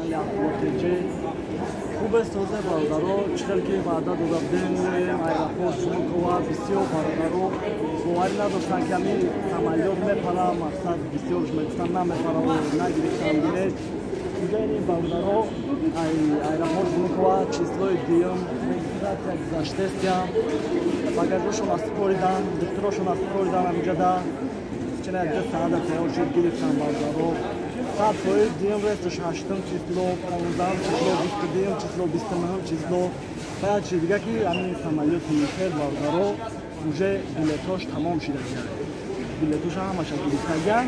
Канали Абдулло. Хубе созе бародаро, чӣ хел ки ваъда дода будем, меоем аэропорт Внуково. Бисёр бародаро боварӣ надоштанд, ки ҳамин самолёт мепара. Мақсад, бисёрш мегуфтанд, намепара, нагирифтан билет. Инҷа ини бародаро, аэропорт Внуково, числои дуюм регистрация гузаштестиям, багажошона супоридан, духтурошона супоридан. Ҳаминҷада чина якда саада тайёр шуд, гирифтан бародаро. 100%. Дуюм рейсаш ҳаштум число, 15-ум число, 22-юм число, 29-ум число. Баъд чи дига, ки ҳамин самолёти Михел, бародаро, уже билетош тамом шидагиам, билетоша ҳамаша гирифтагиам.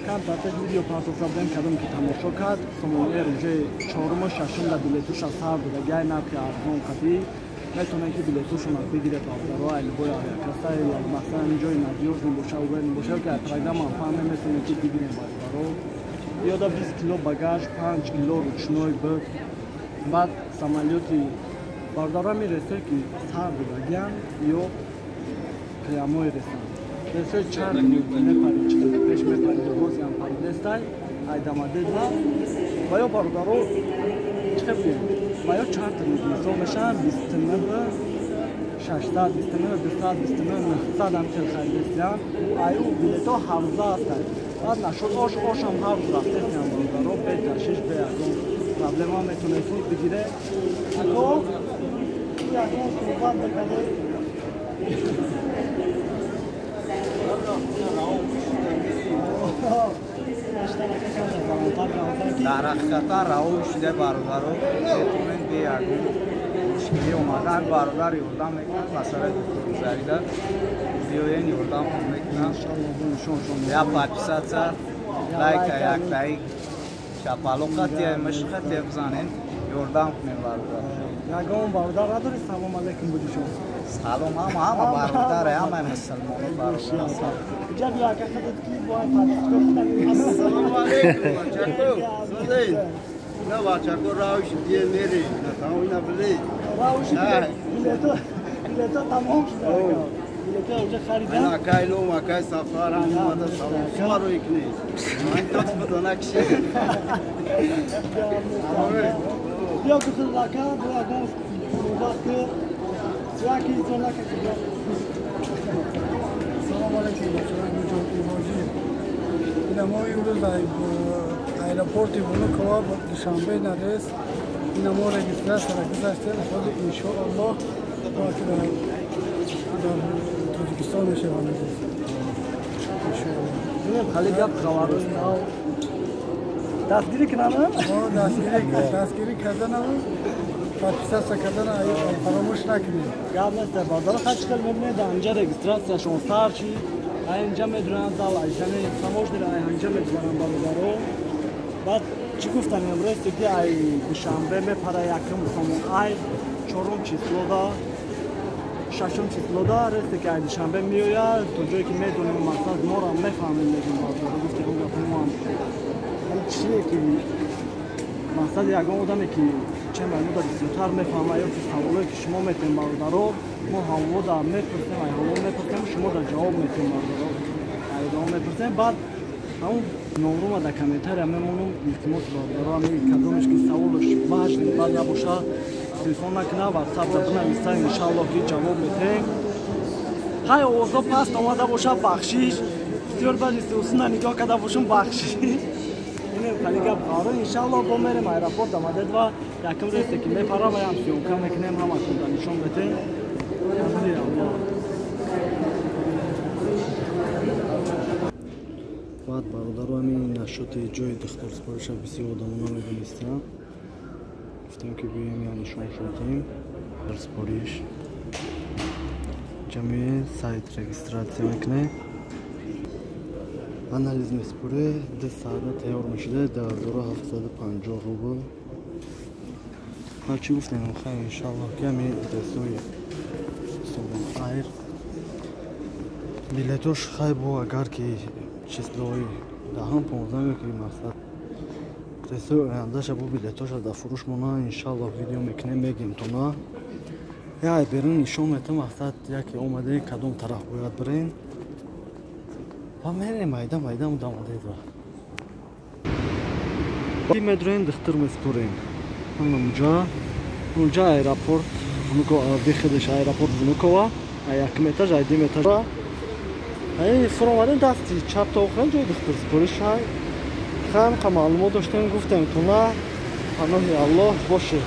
Камтар пеш видео партофта будем, кадом ки тамошо кард. Сомон Эйр уже чоруму шашумда билетоша сар додагиай, нархи арзон қатӣ метавонед, ки билетошона бигиред, бародаро. Ай любой авиакасса, масалан, ҷои надёжный боша, уверен боша, ки программа фаҳме, метавонед, ки бигирем, бародаро. Ёда 20 кило багаж, 5 кило ручной буд. Баъд самолёти, бародаро, мересе, ки сар додагиам ё прямой ресанд, рейсои чанд мепарид, чӣ пеш мепарид, ҳозиам паридестай айдамадедва ва ё, бародаро, чӣ хел бигӯем, ва ё чартерный мисол мешаванд 29 600, 29 200, 29 900 ҳам хел харидестиям. Аю билето ҳаррӯза ҳастанд. Баъд нашуд, ош ошам ҳар рӯз рафтестиям, бародаро, бе ташвиш, бе ягон проблема метавонед, ки бигире. Ако ягон суҳбат мекардед? Дар ҳақиқатан раҳо шуда, бародаро, метавонед бе ягон мушкилӣ омадан. Бародар ёрдам мекунад, масъалаи духтургузарида биёен, ёрдам мекунад. Я подписаться, лайка, як лайк, шапалоқатия, мышқатия бизанен, ёрдам кунем, бародар. Ягон бародар надорӣ, салом алейкум будишон? Салом ҳама, ҳама бародаре, ҳама мусулмоно бародар. Ҷа биё, ака, худат ки бояд подписчико. Ассалому алейкум, бачако. Созей. На, бачако, равиш дие мери. На тамом ина биле. Равиш билето, билето тамом шуда. Билето уже харидан. Ана акай лом, акай сафар ҳам омада, салом. Шумо рӯй кунед. Ман тот буд накши. Биё, гусул ака, бо ягон суҳбат ки яки инсон нака. Салом алейкум, бачаҳо, ҳоҷӣ. Ина мо имрӯз аэропорти Внуково, Душанбе на рейс. Ина мо регистрацияра гузаштем, ҳозир, иншоаллоҳ, мо ки дар Тоҷикистон мешавам, иншоаллоҳ. Бинем, хали гап, хабарои нав, дастгирӣ кунам. Дастгирӣ карданаму подписаться кардана фаромӯш накунед. Гап нест, бародар. Хачи хел мебинед, анҷа регистрацияшон сар чи, инҷа медуранд, зал айҷане таможнира анҷа мегузаранд, бародаро. Баъд чӣ гуфтам, имрӯз ки ай Душанбе мепара якум Сомон Айр, чорум числода, шашум числода рейсе ки ай Душанбе меояд, то ҷое ки медонем, мақсад, морам мефаҳмем, мегӯм, бародаро. Гуфтем гапомам чие, ки мақсади ягон одаме ки чем аймода бисёртар мефаҳма, ё ки саволое ки шумо метем, бародаро, мо ҳавода мепурсем, ай ҳаво мепурсем, шумо да ҷавоб метем, бародаро, айдома мепурсем. Баъд ҳамун номрума дар комментария мемонум. Илтимос, бародаро, ами кадомеш ки саволаш важный бад набоша, телефон накуна, ватсапда бинависа, иншаллоҳ, ки ҷавоб метем. Ҳай, овозо паст омада боша, бахшиш. Бисёр баъди усуна нигоҳ карда бошум, бахшиш. Хали гап, хоҳаро, иншаллоҳ, бо мерем аэропорт Домодедово, якум рейсе ки мепара, ваям съёмка мекунем, ҳаматонда нишон метем. Аллоҳ. Баъд, бародаро, ҳамин нашоти ҷои духтурсупориша бисёр одамо намедонистанд. Гуфтем, ки биёем, я нишон шудем. Супориш ҷамъи сайт регистрация мекунем, анализ месупорӣ, 2 саата тайёр мешуда, 2750 рубл. Ҳарчи гуфтем, хай, иншаллоҳ, ки ҳамин рейсои Сомон Айр билетош, хай, бо агар ки числои даҳам, 15-ам, ки мақсад рейсои ояндаша бо билетоша дар фурӯш мона, иншаллоҳ, видео мекунем, мегем тона. Яй берун нишон метам, мақсад, яке омаде, кадом тараф бояд бирен, ва мерем майда майда Домодедово. Медроем, духтур меспорем. Унҷа, унҷа аэропорт Внуково, выход иш аэропорт Внуково, якум этаж, ай дим этаж. Ай фуромадем, дасти чап то охиран ҷои духтурспориш ҳай. Хам қа маълумот доштем, гуфтем туна. Паноҳи Аллоҳ боше.